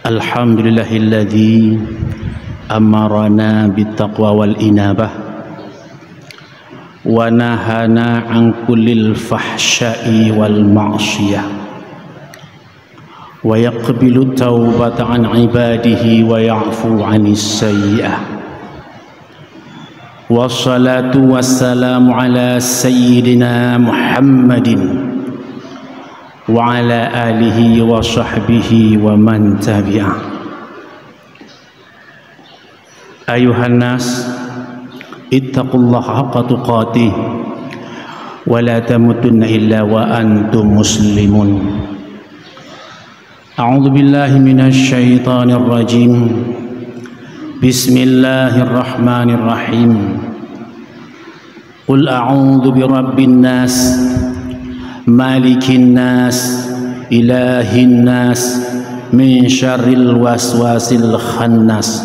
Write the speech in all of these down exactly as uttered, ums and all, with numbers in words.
Alhamdulillahilladzi amarana bittaqwa wal inabah, wa nahana an kullil fahsya'i wal ma'siyah, wa yaqbalu taubata an ibadihi wa ya'fu anis sayyi'ah. Wassalatu wassalamu ala sayyidina Muhammadin wa ala alihi wa sahbihi wa man tabi'ah. Ayuhan nas, ittaqullaha haqqa tuqatih, wa la tamutunna illa wa antum muslimun. A'udzu billahi minasy syaithanir rajim. Bismillahirrahmanirrahim. Qul a'udzu birabbin nas, malikin nas, ilahin nas, min syarril waswasil khannas,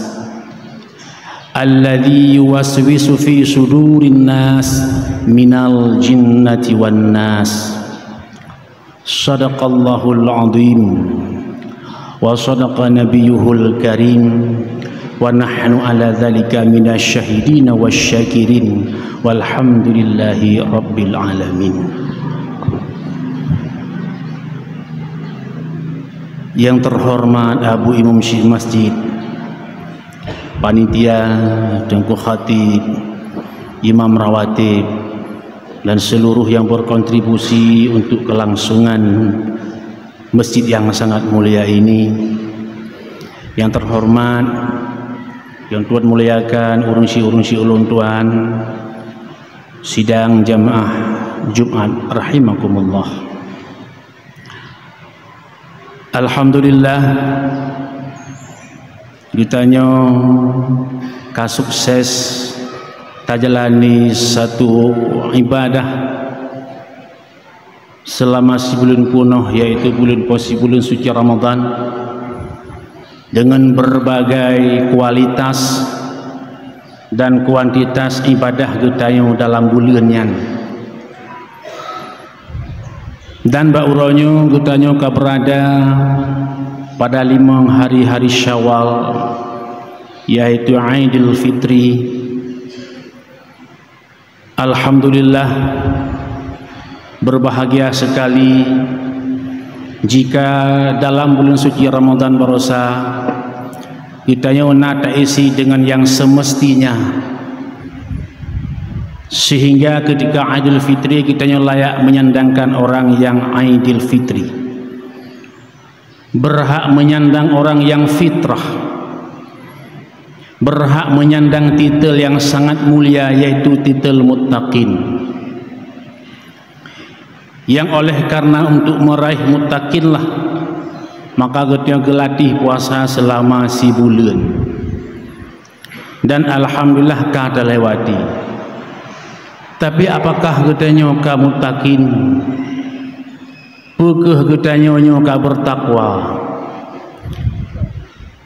alladzi yuwaswisu fi sudurin nas, minal jinnati wan nas. Sadaqallahul azim, wa sadaqa nabiyuhul karim, wa nahnu ala dzalika minasy syahidin wasy syakirin, walhamdulillahi rabbil alamin. Yang terhormat Abu Imum Syik Masjid, panitia, Teungku Khatib, Imam Rawatib, dan seluruh yang berkontribusi untuk kelangsungan masjid yang sangat mulia ini. Yang terhormat, yang tuan muliakan, ureuëng syik-ureuëng syik ulôn tuan, sidang jamaah Jumat rahimakumullah. Alhamdulillah, geutanyoe ka sukses tajalani satu ibadah selama sibuleuen peunoh, yaitu buleuen puasa, buleuen suci Ramadan, dengan berbagai kualitas dan kuantitas ibadah geutanyoe dalam buleuen nyan. Dan bak uroe nyoe geutanyoe ka beurada pada limong hari-hari Syawal, yaitu Aidil Fitri. Alhamdulillah, berbahagia sekali jika dalam bulan suci Ramadan barosa geutanyoe na taisi dengan yang semestinya, sehingga ketika Aidil Fitri geutanyoe layak menyandangkan orang yang Aidil Fitri, berhak menyandang orang yang fitrah, berhak menyandang titel yang sangat mulia, yaitu titel muttaqin. Yang oleh karena untuk meraih muttaqinlah, maka geutanyoe geulatih puasa selama sibuleuen. Dan alhamdulillah ka teulewati. Tapi apakah geutanyoe ka muttaqin? Peu kheueh geutanyoe nyoe ka bertakwa?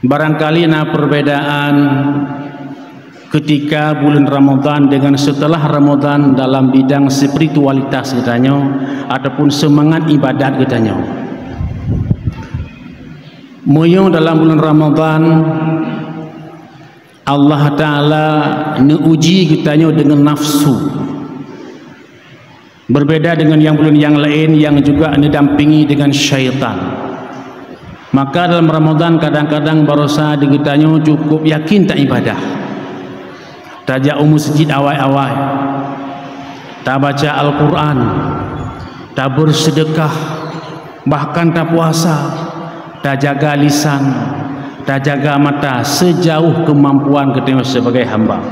Barangkali na perbedaan ketika bulan Ramadan dengan setelah Ramadan dalam bidang spiritualitas geutanyoe ataupun semangat ibadat geutanyoe. Meunyoe dalam bulan Ramadan, Allah Ta'ala neuuji geutanyoe deungon nafsu. Berbeda dengan yang bulan yang lain yang juga neudampingi dengan syaitan. Maka dalam Ramadan kadang-kadang barosa di geutanyoe cukup yakin taibadah. Tajak u meuseujid awai-awai, tabaca Al-Quran, tabeurseudekah, bahkan tapuasa, tajaga lisan, tajaga mata sejauh kemampuan geutanyoe sebagai hamba.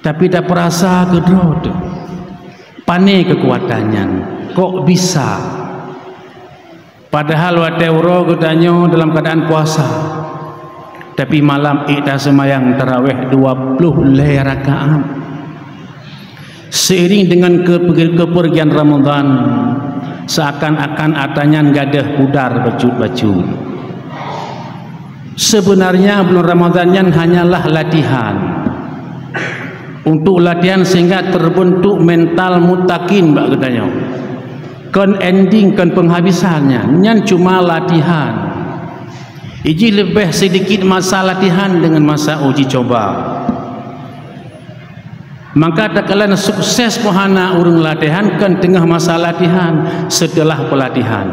Tapi tapeurasa keudroe teuh, pane keukuatan nyan, kok bisa? Padahal watée uroe geutanyoe dalam keuadaan puasa, tapi malam ék taseumayang tarawéh dua ploh lhée rakaat. Seiring dengan keupe-, keupeurgian Ramadan, seakan-akan atra nyan gadôh pudar bacut-bacut. Sebenarnya bulan Ramadan nyan hanyalah latihan. Untuk latihan sehingga terbentuk mental muttaqin bak geutanyoe. Kon ending, kon penghabisan nyan, nyan cuma latihan. Iji leubeh sidikit masa latihan deungon masa uji coba. Maka takalon sukses pih hana ureuëng latihan kan teungoh masa latihan, seuteulah peulatihan.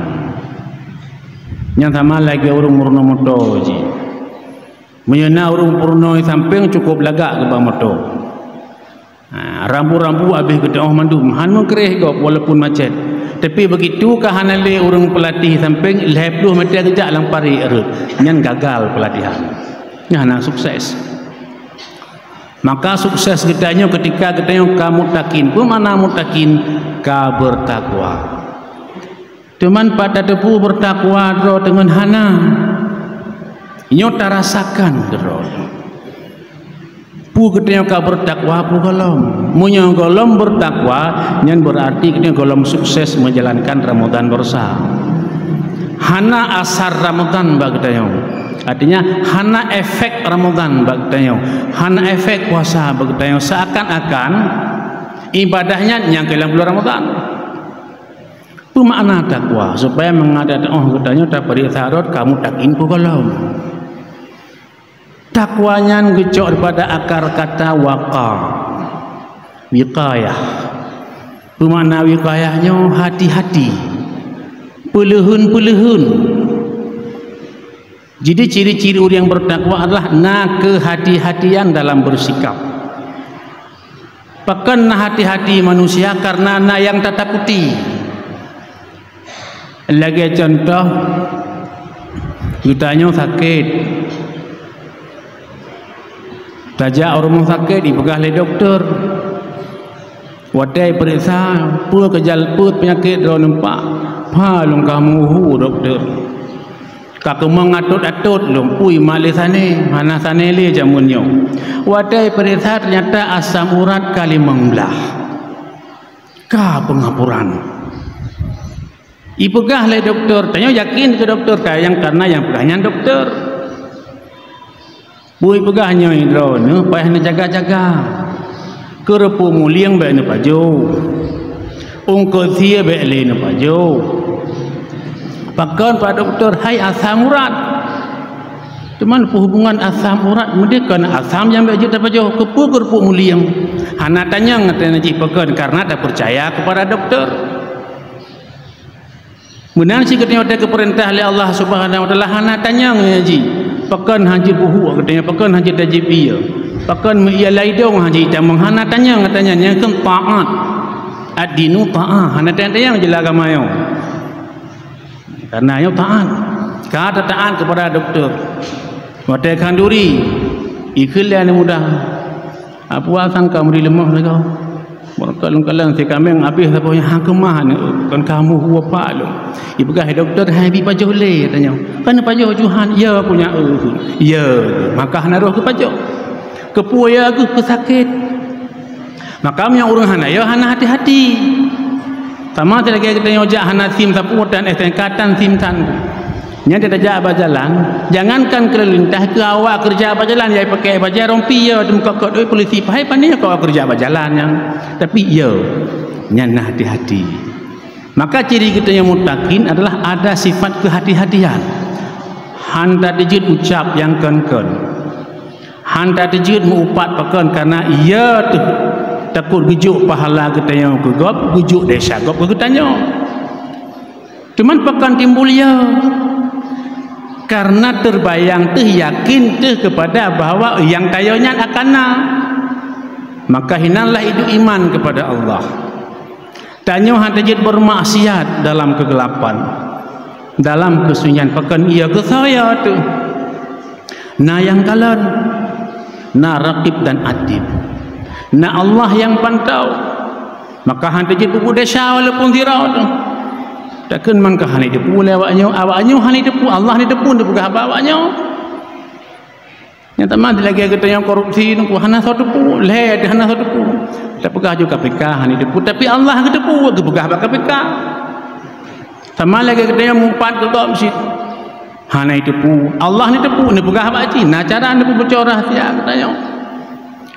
Nyang sama lagée ureuëng meurunoe moto jih. Meunyoe na ureuëng peurunoe sampéng cukup lagak geuba moto. Ha, rambu-rambu habéh geuteuôh mandum, han meukreh gob walaupun macet. Tapi begitu ka hana lé ureuëng peulatéh sampéng, lhée ploh meter geujak lam parit rhot, nyan gagal peulatihan. Nyan hana sukses. Maka sukses geutanyoe ketika geutanyoe ka mutakin. Peue makna mutakin? Ka beutakwa. Teuma pat tateupeue beutakwa droe teungon hana. Nyoe tarasakan keudroe. Peue geutanyoe ka beutakwa peue gohlom? Meunyoe gohlom beutakwa, nyan beurarti geutanyoe gohlom sukses meujalankan Ramadhan baroesa. Hana asar Ramadhan bak geutanyoe. Artinya hana efek Ramadhan bak geutanyoe. Hana efek puasa bak geutanyoe. Seakan-akan ibadah nyan nyang keu lam bulan Ramadhan. Peue makna takwa? Supaya meungadang teuôh geutanyoe tapeuriksa rot ka mutakin peue gohlom. Takwa nyan geucok daripada akar kata waqa, wiqayah. Peue makna wiqayah nyoe? Hati-hati, peuleuheun-peuleuheun. Jadi ciri-ciri ureuëng beutakwa adalah na keuhati-hatian dalam beusikap. Pakon na hati-hati manusia? Karena na nyang tatakuti. Lagée cuntoh, geutanyoe sakét, tajak u rumoh sakét, jipeugah lé dokto. Watée peuriksa, peue keujal peuet peunyakét droeneuh, Pak? Pha lôn ka meuhu dokto. Ka keumong atot-atot lôn, peue ma lé sané, hana sané lé jameun nyoe. Watée peuriksa, teunyata asam urat ka limong blaih. Ka peungapuran. Ipeugah lé dokto, tanyoe yakin keu dokto, ka nyang karena nyang peugah nyan dokto. Bui peugah nyoe droeneuh payah neujaga-jaga. Keureupuk mulieng bék neupajoh. Ungkot sie bék lé neupajoh. Pakon Pak Dokto, hai asam urat. Teuma peue hubungan asam urat meudeh kon asam nyang bék jeuet tapajoh? Keupeue keureupuk mulieng? Hana tanyong geutanyoe jih pakon, karena tapeucaya kepada dokto. Meunan cit geutanyoe watée geupeurintah lé Allah Subhanahu wa Taala hana tanyong nyan jih, pakon han jeuet buhuk geutanyoe, pakon han jeuet tajép ie, pakon meu ie lam idong han jeuet itamong, hana tanyong geutanyoe, nyan keuh taát. Ad-dinu taat, hana tanyong-tanyong jeulaih agama nyoe. Karena nyoe taát. Ka tataát kepada dokto. Watée khanduri, ikheun lé aneuk muda. Apuasa ka meuri leumoh lagée. Meureuka lôn kalon si kaméng habéh saboh nyan, han keumah aneuk, kon kamoe hue pak lôn. Ipeugah dokto, hai bi pajoh lé tanyoe. Kan pajoh Tuhan, ya punya eu. Ya, maka hana roh geupajoh. Keupeue ya geuh? Keu sakét. Maka meunyoe ureuëng hana ya, hana hati-hati. Sama lagée geutanyoe jak hana sim sapeue tan S T N K tan sim tan. Nyan tajak bak jalan, jangankan keu lalu lintas, keu awak keureuja bak jalan, ya pakai bajée rompi ya, teumeuka kot, oi, polisi, pahai pane keu awak keureuja bak jalan nyan. Tapi ya, nyan na hati-hati. Maka ciri geutanyoe mutakin adalah ada sifat keuhati-hatian. Han tateujeuet ucab nyang kon-kon. Han tateujeuet meu-upat pakon, karena iya teuh takot geujok pahala geutanyoe keu gob, geujok desya gob keu geutanyoe. Cuman pakon timbul iya? Karena teubayang teuh, yakin teuh kepada bahwa nyang tayo nyan akan na. Maka hinanlah idup iman kepada Allah. Tanyoe han tajeuet beureumaksiat dalam keugelapan, dalam keusunyian. Pakon iya? Keu soe teuh? Na nyang kalon, na Raqib dan Atid, na Allah nyang pantau. Maka han tajeuet peubuet desya walaupun sidroe teuh. Takheun mangka hana jiteupeue lé awak nyoe, awak nyoe hana jiteupeue, Allah hana jiteupeue, neupeugah bak awak nyoe. Nyang teuma lagée geutanyoe korupsi nyoe hana soe teupeue, lhée hana soe teupeue. Tapeugah ju K P K hana teupeue, tapi Allah geuteupeue, geupeugah bak K P K. Sama lagée geutanyoe meu-upat keu gob cit hana teupeue, Allah hana teupeue, neupeugah bak cit. Na cara neupeuboco rahsia geutanyoe.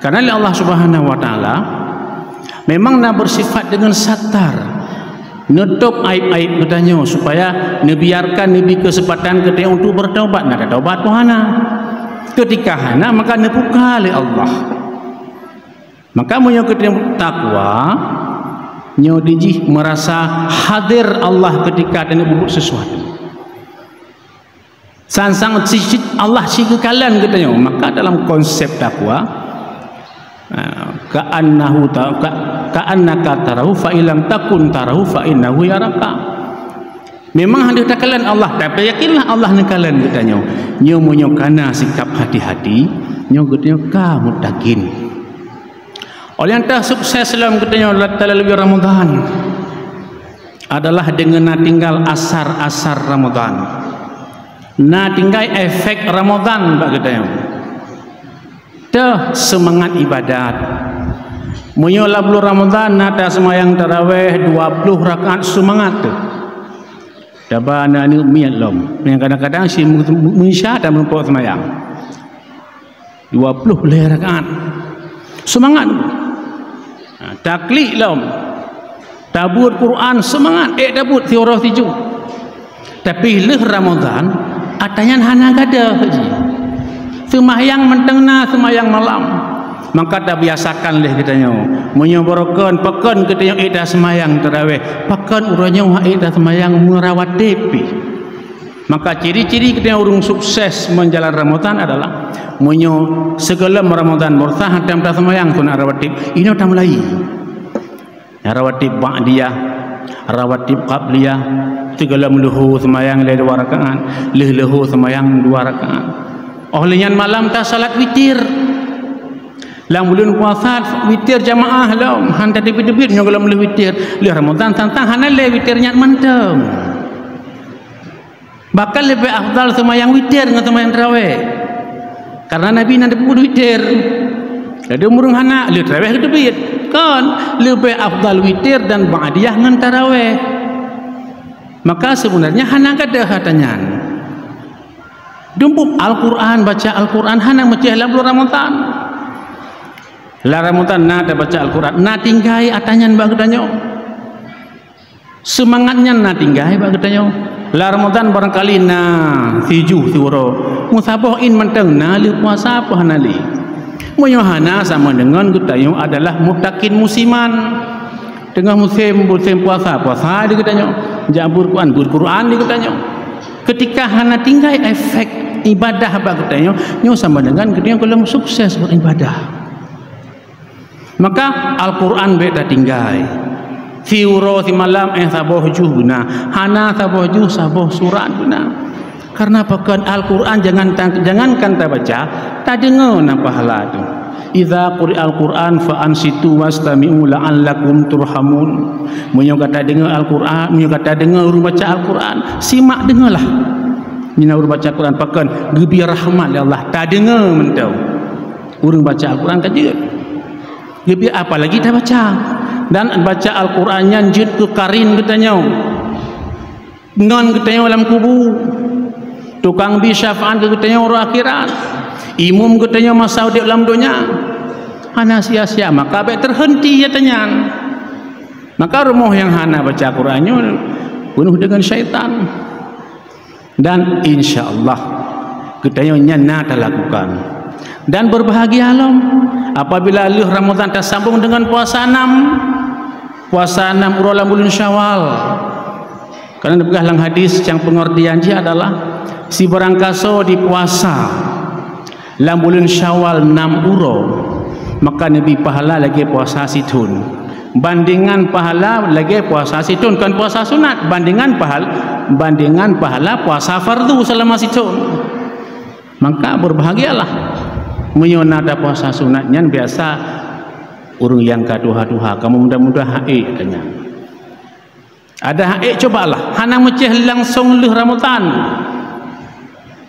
Karena lé Allah Subhanahu wa Taala memang na beusifat deungon satar. Neutôb aéb-aéb geutanyoe supaya neubiarkan, neubri keuseumpatan geutanyoe untuk beutaubat, na tataubat peu hana. Keutika hana, maka neubuka lé Allah. Maka meunyoe geutanyoe takwa, nyoe dijih meurasa hadir Allah keutika tanyoe peubuet sesuatu. Sang-sang si-, si-, Allah si geukalon geutanyoe, maka dalam konsep takwa, ah, ka'annahu ta-, ka-, ka'annaka tarahu fa illam takun tarahu fa innahu yaraka. Memang hana takalon Allah, tapi yakinlah Allah neukalon geutanyoe. Nyoe meunyoe kana sikap hati-hati, nyoe geutanyoe ka muttaqin. Óh lheueh nyan sukses lom geutanyoe lat-, talalui Ramadhan adalah deungon na tinggai asar-asar Ramadhan. Na tinggai efek Ramadhan bak geutanyoe. Teuh seumangat ibadat. Meunyoe lam buleuen Ramadhan na taseumayang taraweh dua ploh rakaat, seumangat teuh. Taba na aneuk miet lom, nyang kadang-kadang si meu-, meu-, meusya dan meureumpok seumayang. Dua ploh lhée rakaat. Seumangat. Ha, taklik lom. Tabuet Quran seumangat, ék tabuet siuroe sijuh. Tapi lheueh Ramadhan, ata nyan hana gadôh jih. Seumahyang mantong na, seumahyang malam. Maka tabiasakan lé geutanyoe. Meunyoe barokon, pakon geutanyoe ék taseumayang taraweh, pakon uroe nyoe hana ék taseumayang meurawatib pih. Maka ciri-ciri geutanyoe ureuëng sukses menjalan Ramadhan adalah meunyoe sigohlom Ramadhan beureusaha tatem taseumayang sunat rawatib, inoe tameulayi. Rawatib ba'diyah, rawatib qabliyah, sigohlom leuhô seumayang lé dua rakaat, lheueh leuhô seumayang dua rakaat. Óh lheueh nyan malam tasalat witir. Lam buleuen puasa witir jamaah lom, han tateubiet-teubiet nyoe gohlom lheueh witir. Lheueh Ramadhan tantang hana lé witir nyan mantong. Bahkan leubeh afdal seumayang witir ngon seumayang taraweh. Karena Nabi na teupeue witir. Jadi ureuëng hana lheueh taraweh geuteubiet. Kon, leubeh afdal witir dan ba'diyah ngon taraweh. Maka sebenarnya hana gadôh ata nyan. Dumpuk Al-Quran, baca Al-Quran hana meucéh lam buleuen Ramadhan. Lam Ramadhan na tabaca Al-Quran, na tinggai ata nyan bak geutanyoe. Seumangat nyan na tinggai bak geutanyoe. Lam Ramadhan barangkali na sijuh siuroe. Meusaboh in mantong na lé puasa apa hana lé. Meunyoe hana sama deungon geutanyoe adalah muttaqin musiman. Teungoh musém, musém puasa, puasa di geutanyoe. Jak beuet Quran, beuet Quran di geutanyoe. Keutika hana tinggai efek ibadah bak geutanyoe, nyoe sama deungon geutanyoe gohlom sukses beribadah. Maka Al-Quran bék tatinggai. Siuroe simalam éh saboh juh beuna, hana saboh juh saboh surat beuna. Karena pakon Al-Quran jangan ta-, jangankan tabaca, tadeungoe na pahala teuh. Idza quri'al Quran fa ansitu wastami'u la'allakum turhamun. Meunyoe gata deungoe Al-Quran, meunyoe gata deungoe ureuëng baca Al-Quran, simak deungoe lah. Meunyoe ureuëng baca Quran pakon geubri rahmat lé Allah, tadeungoe mantong. Ureuëng baca Al-Quran ka jeuet. Geubri apalagi tabaca. Dan baca Al-Quran nyan jeuet keu karin geutanyoe. Ngon geutanyoe lam kubu, tukang bi syafaat keu geutanyoe uroe akhirat, imum geutanyoe masa udeb lam donya, hana sia-sia, maka bék teuheunti ata nyan. Maka rumoh nyang hana baca Quran nyoe peunoh deungon syaitan. Dan insya Allah geutanyoe nyan na talakukan. Dan berbahagia lom apabila lheueh Ramadhan tasambong deungon puasa nam, puasa nam uroe lam buleuen Syawal. Karena neupeugah lam hadis nyang pengertian jih adalah sibarang kasoe dipuasa lam buleuen Syawal nam uroe, maka neubri pahala lagée puasa sithon. Bandingan pahala lagée puasa sithon, kon puasa sunat, bandingan pahal-, bandingan pahala puasa fardu selama sithon. Maka berbahagialah meunyoe na tapuasa sunat nyan biasa ureuëng nyang ka tuha-tuha, kamoe mudah-mudahan ék nyan. Ada hak ék, cobalah. Hana meucéh langsong lheueh Ramadhan.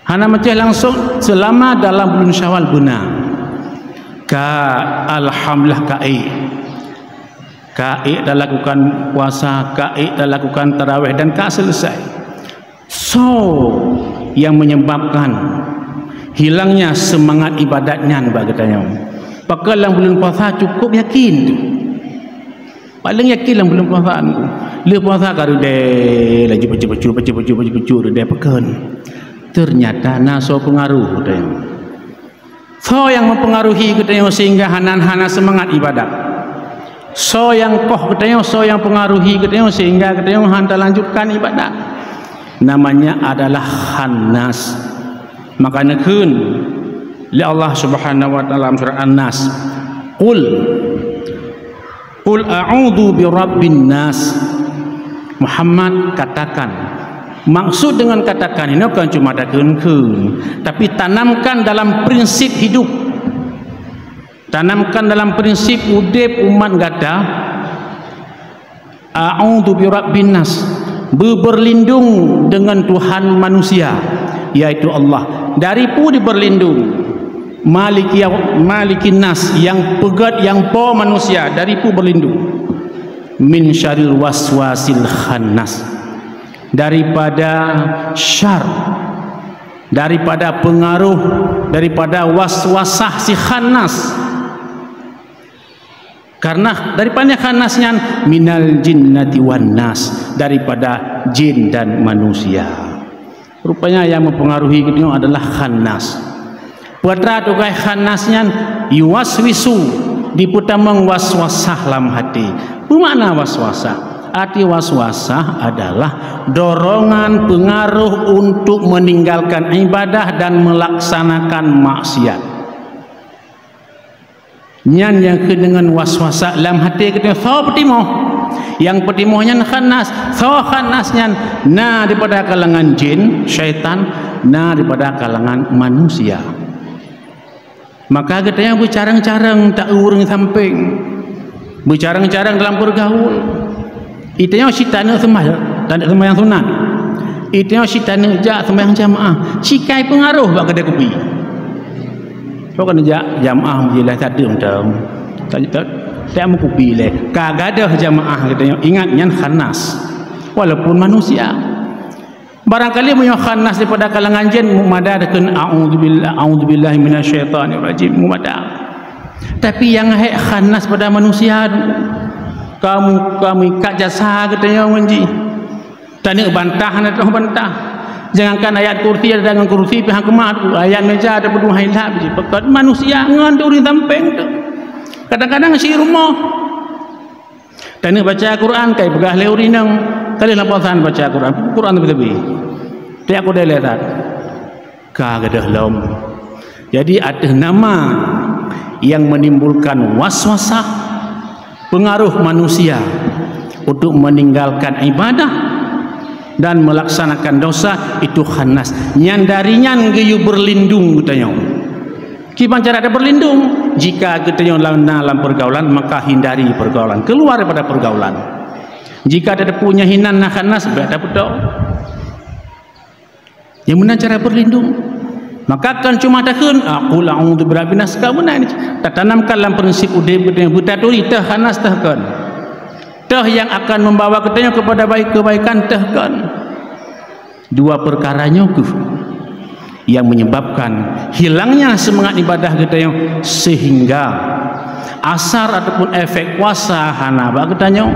Hana meucéh langsong, selama dalam buleuen Syawal beuna. Ka, alhamdulillah, ka ék. Ka ék talakukan puasa, ka ék talakukan taraweh dan ka selesai. Soe nyang menyebabkan hilangnya semangat ibadat nyan bak geutanyoe? Pakon lam buleuen puasa cukup yakin teuh. Paléng yakin lam buleuen puasa. Lheueh puasa ka reudée, laju baca-baca, baca-baca, baca-baca, reudée pakon. Teunyata na soe peungaroh teuh. Soe nyang mempengaruhi geutanyoe sehingga hana, hana seumangat ibadat? Soe nyang koh geutanyoe, soe nyang pengaruhi geutanyoe sehingga geutanyoe hana talanjutkan ibadat? Namanya adalah khannas. Maka neukheun lé Allah Subhanahu wa Taala lam surat An-Nas, "Qul, qul a'udzu birabbin nas." Muhammad, katakan. Maksud dengan katakan ini bukan cuma takheun-kheun, tapi tanamkan dalam prinsip hidup. Tanamkan dalam prinsip udeb umat gata, "A'udzu birabbin nas," beuberlindung dengan Tuhan manusia, yaitu Allah. Dari peue diberlindung? Maliki, malikin nas, nyang peugét, nyang po manusia, dari peue berlindung? "Min syarril waswasil khannas," daripada syar, daripada pengaruh, daripada waswasah si khannas. Karena daripada khannas nyan, "Minal jinnati wan nas," daripada jin dan manusia. Rupanya yang mempengaruhi geutanyoe adalah khannas. Peue atra tugaih khannas nyan? Yuwaswisu, dipeutamong waswasah lam até. Peue makna waswasah? Arti waswasah adalah dorongan, pengaruh untuk meninggalkan ibadah dan melaksanakan maksiat. Nyan nyang kheun deungon waswasah lam até geutanyoe, soe peutimoh. Nyang peutimoh nyan khannas. Soe khannas nyan? Na daripada kalangan jin, syaitan, na daripada kalangan manusia. Maka geutanyoe beucarang-carang ta-eu ureuëng sampéng. Beucarang-carang dalam peugaul. Itanyoe cit taneuk seumayang, taneuk seumayang sunat. Itanyoe cit taneuk jak seumayang jamaah. Cikai peungaroh bak keudè kupi. Soe ka neujak jamaah meujilah sadeueng teuh. Tajak meukupi lé. Ka gadôh jamaah geutanyoe. Ingat, nyan khannas. Walaupun manusia. Barangkali meunyoe khannas daripada kalangan jin, mumada takheun, "A'udzubillah, a'udzubillahi minasyaitonirrajim," mumada. Tapi nyang hék khannas pada manusia, kamu, kamu ikat jasa geutanyoe ngon jih. Taneuk bantah, hana teuh bantah. Jangankan ayat kursi, ada ngon kursi pih hana keumah, ayat meja ada peuduh hai lhab jih. Peukat manusia ngon ureuëng sampéng teuh. Kadang-kadang si rumoh. Taneuk baca Quran, kai peugah lé ureuëng inong, ka lheueh lam puasa baca Quran, Quran teubi-teubi. Tiak kudai lé that. Ka gadôh lom. Jadi, ateueh nama yang menimbulkan waswasah, pengaruh manusia untuk meninggalkan ibadah dan melaksanakan dosa, itu khannas. Nyan dari nyan geuyue berlindung geutanyoe. Kiban cara taberlindung? Jika geutanyoe lam, na lam pergaulan, maka hindari pergaulan. Keluar daripada pergaulan. Jika tateupeue nyan hinan na khannas, bék tapeutôh. Nyang meunan cara berlindung. Maka kon cuma takheun, "Qul a'udzu birabbin nas," ka meunan. Tatanamkan lam prinsip udeb geutanyoe, beutaturi teuh khannas teuh kon. Teuh nyang akan membawa geutanyoe kepada baik, kebaikan teuh kon. Dua perkara nyoe kheueh yang menyebabkan hilangnya semangat ibadah geutanyoe, sehingga asar ataupun efek puasa hana bak geutanyoe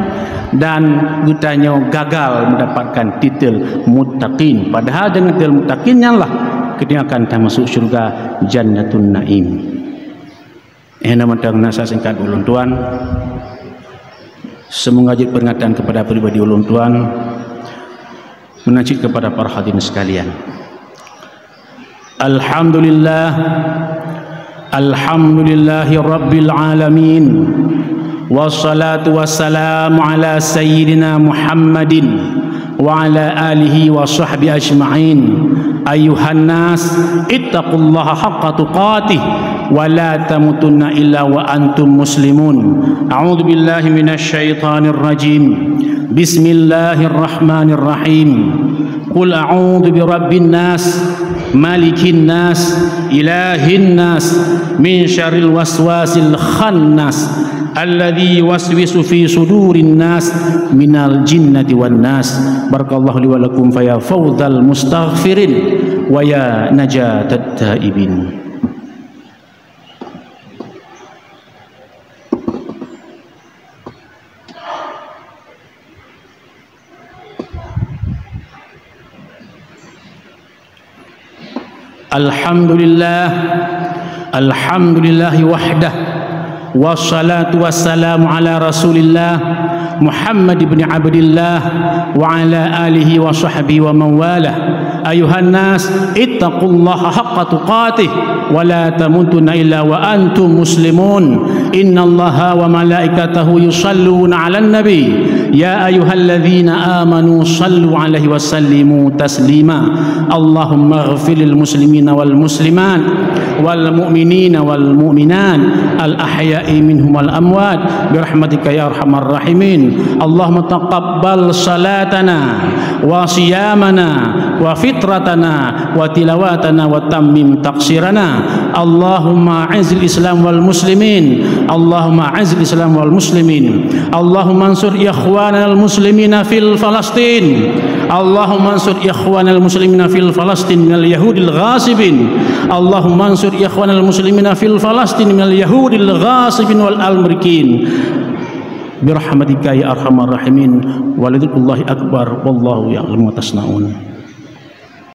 dan geutanyoe gagal mendapatkan titel muttaqin. Padahal dengan titel muttaqin nyan lah geutanyoe akan tamasuk syurga Jannatun Naim. Eh, na mantong nasihat singkat ulôn tuan. Semoga jeuet peringatan kepada pribadi ulôn tuan, meunan cit kepada para hadirin sekalian. Alhamdulillah. Alhamdulillahi rabbil alamin. Wassalatu wassalamu ala sayyidina Muhammadin wa ala alihi wa sahbihi ajma'in. Ayuhan nas, ittaqullaha haqqa tuqatih wa la tamutunna illa wa antum muslimun. A'udzu billahi minasy syaithanir rajim. Bismillahirrahmanirrahim. Qul a'udzu birabbin nas, malikin nas, ilahin nas, min syarril waswasil khannas, alladzi yuwaswisu fi sudurin nas, minal jinnati wan nas. Barakallahu li wa lakum, fa ya fauzal mustaghfirin wa ya najatat taibin. Alhamdulillah. Alhamdulillahi wahdah. Wassalatu wassalamu ala Rasulillah Muhammad ibn Abdillah wa ala alihi wa sahbihi wa man walah. Ayuhan nas, ittaqullaha haqqa tuqatih wa la tamutunna illa wa antum muslimun. Innallaha wa malaikatahu yusalluna 'alan nabi. Ya ayyuhalladzina amanu sallu 'alaihi wa sallimu taslima. Allahumma ighfir lil muslimina wal muslimat, wal mu'minina wal mu'minat, al ahya'i minhum wal amwat, bi rahmatika ya arhamar rahimin. Allahumma taqabbal salatana wa siyamana wa fitratana wa tilawatana wa tammim taqsirana. Allahumma a'izzil Islam wal muslimin. Allahumma a'izzil Islam wal muslimin. Allahumma ansur ikhwanal muslimina fil Falastin. Allahumma ansur ikhwanal muslimina fil Falastin minal yahudil ghasibin. Allahumma ansur ikhwanal muslimina fil Falastin minal yahudil ghasibin wal amrikin. Birahmatika ya arhamar rahimin. Walidzullahi akbar. Wallahu ya'lamu ma tasna'un.